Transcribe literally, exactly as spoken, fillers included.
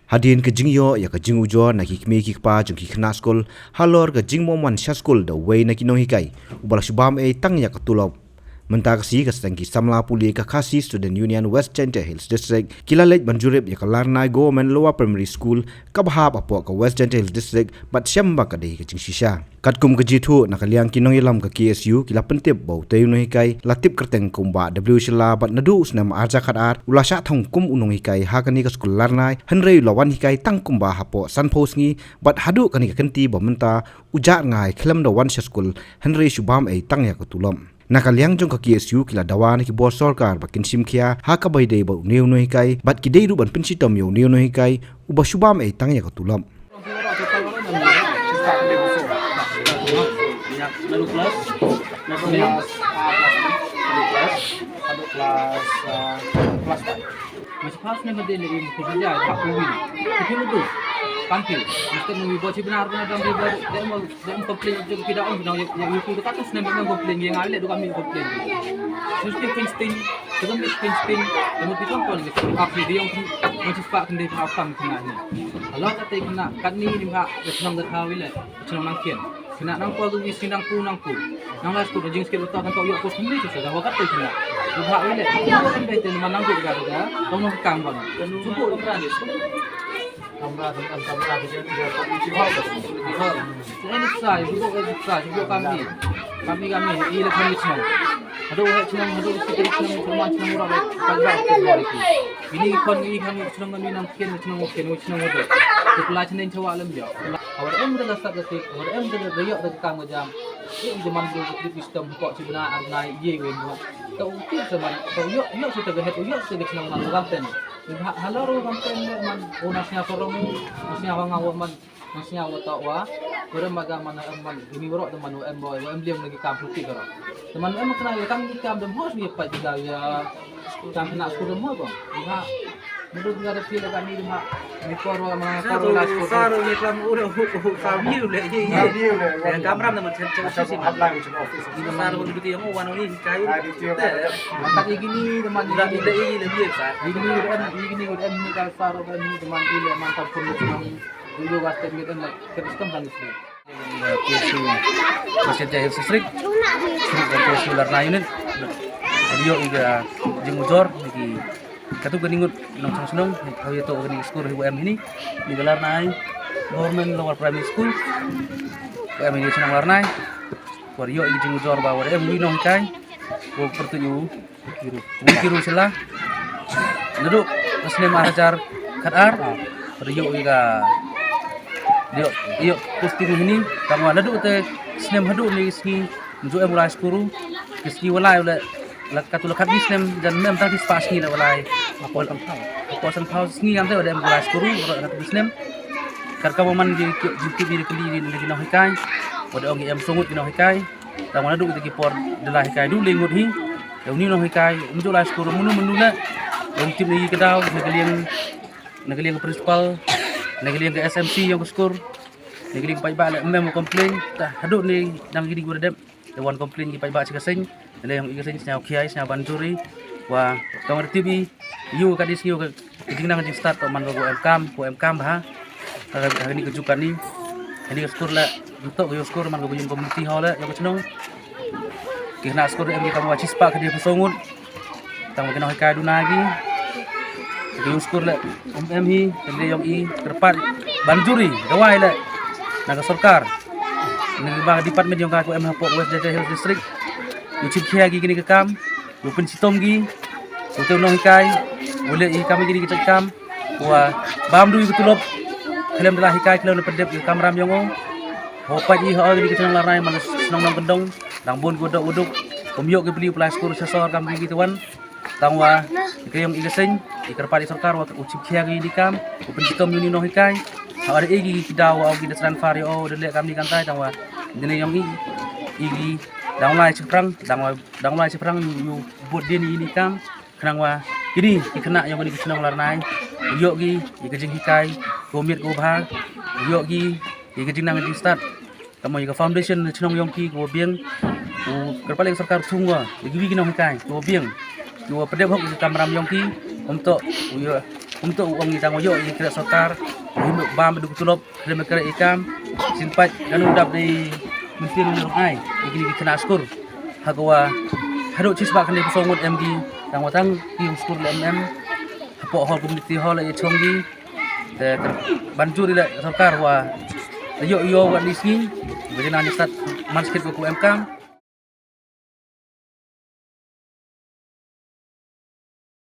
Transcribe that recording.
Hadien ka jingïoh ïa ka jingujor na ki kmie ki kpa jong ki khynnah skul halor ka jingmong wan sha skul da uwei na ki nonghikai uba la shu bam ei tang ïa ka tulop. Mynta ka sngi ka seng ki samla pule ka Khasi Student Union West Jaintia Hills District ki la leit ban jurip ïa ka Larnai Government Lower Primary School kaba hap hapoh ka West Jaintia Hills District bad shem ba ka dei ka jingshisha. Katkum ka jingthoh na ka liang ki nongïalam ka K S U ki la pyntip ba utei u nonghikai la tip kyrteng kum u Bah W Shylla bad naduh u snem ar hajar khatar u la shah thong kum u nonghikai ha kane ka skul Larnai, hynrei u la wan hikai tang kumba hapoh sanphew sngi bad haduh kane ka kynti ba mynta u jah rngai khlem da wan sha skul hynrei shu bam ei tang ïa ka tulop. Na ka liang jong ka K S U ki la dawa na ki bor sorkar ba kin shim khia ha kaba ïadei bad une u nonghikai bad ki dei ruh ban pynshitom ïa une u nonghikai uba shu bam ei tang ïa ka tulop. Class, class, class, class, class, class, Mas pas ne bade le im ko dia ba ko win. Ko phi mudu. Kan phi. Mesti ngi bo chi benar benar dang di ba dem dem complain je ki da ong nang ye ye ku ka tu snem ba complain ye ngai le du kami complain. Mesti pensting, kita mesti pensting. Kamu ti kon kon ke aku dia yang mesti pak kende apa kan ni. Kalau kata kena kat ni ni ha, senang dah tahu le. Chnong nang kien. Kena nang pua gu isi nang pu nang pu. Nang last pu jing skit utak nang kau yok pos kumni tu sudah wakat tu kena. Ubha wile. Kau kan bai ten manang tu ga ga. Kau nang kam ban. Cukup. Kamra tu kan kamra tu dia tu dia tu dia. Ini sai, cukup ke sai, cukup kami. Kami kami, ini le kami chnong. Aduh, hai chnong, aduh, kita chnong, chnong, chnong orang. Ini kon, ini kami chnong, kami nang kien, chnong, kien, chnong, aduh. Tu pula chnong, cawak lem dia. Awar em da la sat da tik, awar em da la ïoh da ka kam ka jam. Ye i da man du ka trip system ko chi bna ar nai ye wen ma. Ta u tik sa man, ta u ïoh, ïoh sa ta ga het, u ïoh sa ga chnong man u gam ten. Ni ha, halor u gam ten ne man, u na sñiaw ka rong, u na sñiaw ha nga wa man, na sñiaw wa ta wa. Wa rem ma ga man, em man, ini wa ro da man, wa em boy, wa em liang lagi kam phuti ka ro. Da man em kena ya kam ni kam da hos ni pat di ga ya. Kam kena skul da mo ko. Ni ha, Menurut nga da phi la kani ma ni por wa ma por la sport. Sar ni klam u le hu hu sa view le ye ye. Kamram na man chen chen si ma. Ni sar wa duty yang wan ni kai. Mata igini da man igini le ye le ye sa. Igini da em igini da em ni ka sar wa ni da man ile man ka pun ni man. Dulu wa step ni da na ka system kan ni. K S U West Jaintia Hills District, K S U Larnai Unit. Ïoh ïa ka jingujor ki katto katne ngut nongshong shnong, haba ïa to kane ka skul kaba em hini, kane ka Larnai Government Lower Primary School, kaba em hini shnong Larnai. Kaba ïoh ïa ka jingujor ba kaba em uwei u nonghikai, kaba pyrtuit u Wiki Ru Shylla. Naduh ka snem ar hajar khatar, kaba ïoh ïa ka, ïoh, ïoh posting hini, tangwa naduh te snem haduh ne sngi, ym ju em u lai skul, ka sngi wa lai u la, la katto la khatwi snem, jan mem tang ki spah sngi la wa lai. Hapoh sanphaw. Hapoh sanphaw sngi ngam te wa da em u lai skul, wa da katto snem. Kat kaba man ki, ki, ki, ki, ki, ki, ki nonghikai, wa da ong ki em soo ngut ki nonghikai. Tangwa naduh kita ki por da la hikai du le ngut hi. Ïa uni u nonghikai, ym ju lai skul, mano mano le. Ym tip na ki ka daw, na ka liang, na ka liang principal, na ka liang ka S M C yong ka skul. Na ka liang paidbah le, ym em u complain, ta haduh ne dang kini ki wa da dep. Te wan complain ki paidbah chi ka seng, le yong i ka seng sñiaw khiai, sñiaw ban juri, wa tang wa da tip i, ïa ka dei sngi ka jingnang jingstad to man ko em kam, ko em kam bha. Ha, ha kani ka juk kani. Kani ka skul la, to ko skul man ko yung community hall la, yung ka chnong. Ki khynnah skul em ki kam wa chispah ka dei phew soo ngut. Tang wa ki nonghikai duna ki. Ki yung skul la, um em hi, kani yung i, kyrpad, ban juri, dawai la. Na ka sorkar. Na ka ba department yung ka ko em hapoh West Jaintia Hills District. Yung chip khia ki kini ka kam. Wa pynshitom ki, wa te u nonghikai, wa leh i kam i kini ki jait kam, wa bam du i ka tulop, khlem da la hikai, khlem da pyndep i ka kamram yong o. Ho pat i ho i kini ki chnong Larnai man shnong nongkyndong, dang bun ki wa dok wa duk, ym ïoh ki bli u lai skul sha sor kam ki ki te wan. Tangwa, i ka yong i ka seng, i kyrpad i sorkar wa u chip khia ki ni kam, wa pynshitom ïa u ni nonghikai. Ha da i ki ki daw wa ki da transfer ïa o, da leh kam ni kam tai, tangwa, dine yong i, i ki dang lai chiphrang, dang lai Dang lai chiphrang ïa u bud dien ïa ini kam. Khnang wa kini ki khynnah yong kani ka chnong Larnai ïoh ki ïa ka jinghikai ko miet ko bha, ïoh ki ïa ka jingnang jingstad. Tangwa ïa ka foundation chnong yong ki ko biang. U kyrpad ïa ka sorkar thung wa ïa kiwi ki nonghikai ko biang. Ko pyndep hok ïa ka kamram yong ki. Ym toh u ïa Kumta u ong ïa tang wa ïoh ïa ki sorkar, hynrei bam da ki tulop, hynrei ma ki kam, sien pat, kan u dap da i Myntri Rangbah Ai, ïa kine ki khynnah skul. Haka wa, haduh chispah khyndai phew saw ngut em ki, tang wa tang ki skul la em em, hapoh hall community hall la ïa chong ki, te ban jur ïa la sorkar wa, la ïoh ïoh wa ni sngi, wa jana ni sat man skit ko ku em kam,